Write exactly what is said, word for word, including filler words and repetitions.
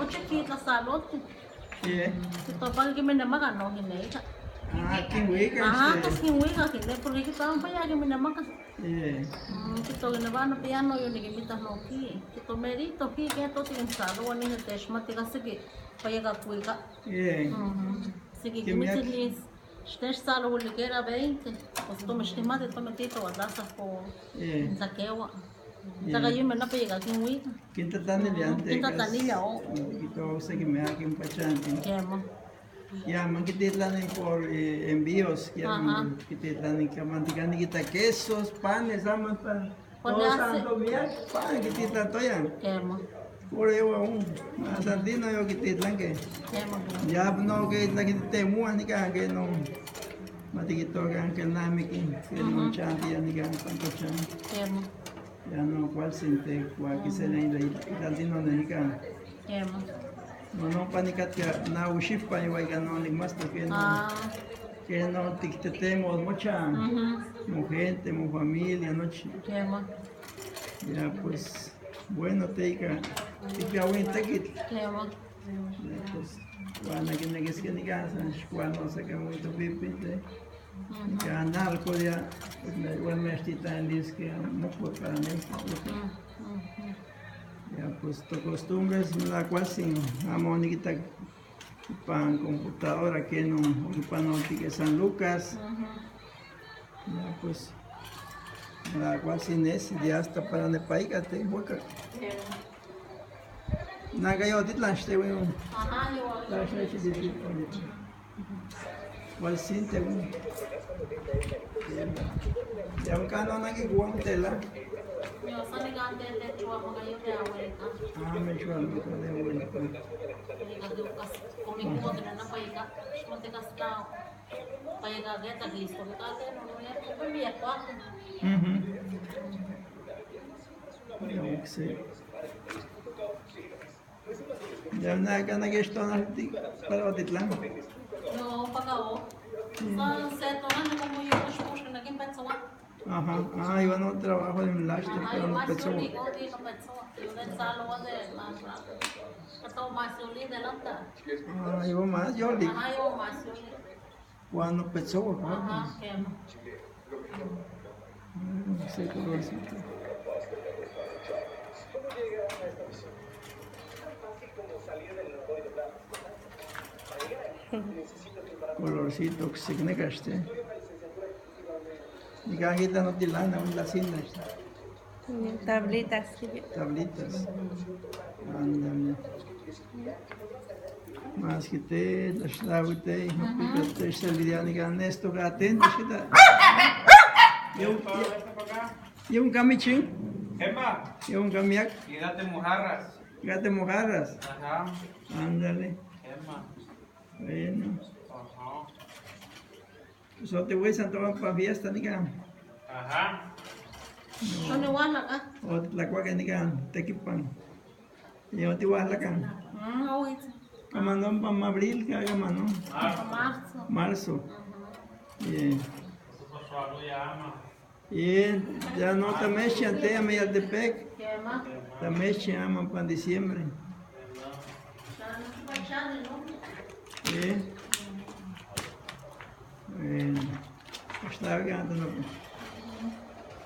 Chiquita, salud. Ye. Kito, para que me ne maga no, hine. Ah, kin wika. Ah, este, pues kin wika, hine, porque kito, para que me ne maga. Ye. Mm, kito, hine, vano, piano, yo ni que mita no ki. Kito, merito, ki, que to tin salud, ni te shmati ka siki, para que wika. Ye. Mhm. Siki, que me tiene. Xtex tzaluwilike'ra veinte, pues tome xtimati, tome tito, wadasa ko. Eh. Ntzakewa. Eh. Tzaka yume na peyeka kin wika. Kin tatanil ya. Kin tatanil ya, o. Kito, o sea, que me hagan pachanti. Kema. Ya, man kititlanin por, eh, envíos, ya, ajá, man kititlanin que mantikan nikita quesos, panes, aman pan. Todo santo día, pan kititlan toyan. Kema. Por eso, un, a Santino yo kititlan que. Kema. Ya no que la que te muan ni que no. Matikito que aunque nada me que no chanti ya ni que tanto chan. Kema. Ya no cuál sente cuál que se le la Santino ni que. Kema. No, no, panikat ka na ushipa, igual que no, ni más porque no. Ah. Que no, tiktetemos mucha. Mhm. Mu gente, mu familia, no chi. Kema. Ya, pues, bueno, teika. Tika win takit. Kema. Ya, pues, wana que me que ni casa, cuando se que muy tu pipinte. Mhm. Ganar, pues ya, pues, me, igual me estoy tan dis que no puedo para mí. Mhm. Ya, pues, tu costumbres, la cual sin amo ni quita pan computadora que no ocupan no que San Lucas. Mhm. Ya, pues, la cual sin es, ya hasta para ne paika te boca. Naga yo dit la este, weón. Ajá, yo. La este, sí, sí, sí. Wal sinte un. Ya un kano na ki guam tela. Yo sani gante de chua mo yo de abuelita. Ah, me chua mo de abuelita. Komi kuwa kina na paika. Shmo te kasta. Paika geta listo. Kate no no ya ko mi ya kwa. Mhm. Ya, ok, sí. Ya na kana que esto na ti para Otitlán. No, para acá. Sa se to na como yo no shmo na kin petso. Ajá. Ah, yo no trabajo en el lastre, pero no petso. Yo de salo de más. Hasta más yo le delanta. Ah, yo más, yo le. Ajá, yo más yo le. Cuando empezó, ¿no? Ajá, que no. Mm, ese colorcito. Colorcito, que se me gaste. Y cajita no te lana, un la cinta. Tablitas. Tablitas. Ándale. Más que te, las laute, no pica, te servirían y ganes, toca atento, que ta. Yo, yo, un camichín. Emma. Yo un camiac. Y date mojarras. Date mojarras. Ajá. Ándale. Emma. Bueno. Ajá. So te voy a Santo Juan pa fiesta, nika. Ajá. Son igual acá. O la cuaca, nika, te equipan. Y yo te voy a la can. Ah, hoy. Kamano pa abril, ka kamano. Marzo. Marzo. Ajá. Bien. Eso pasó algo ya, ama. Y ya no también chantea me al de pec. También ama para diciembre. Sí. Bueno, está bien, no.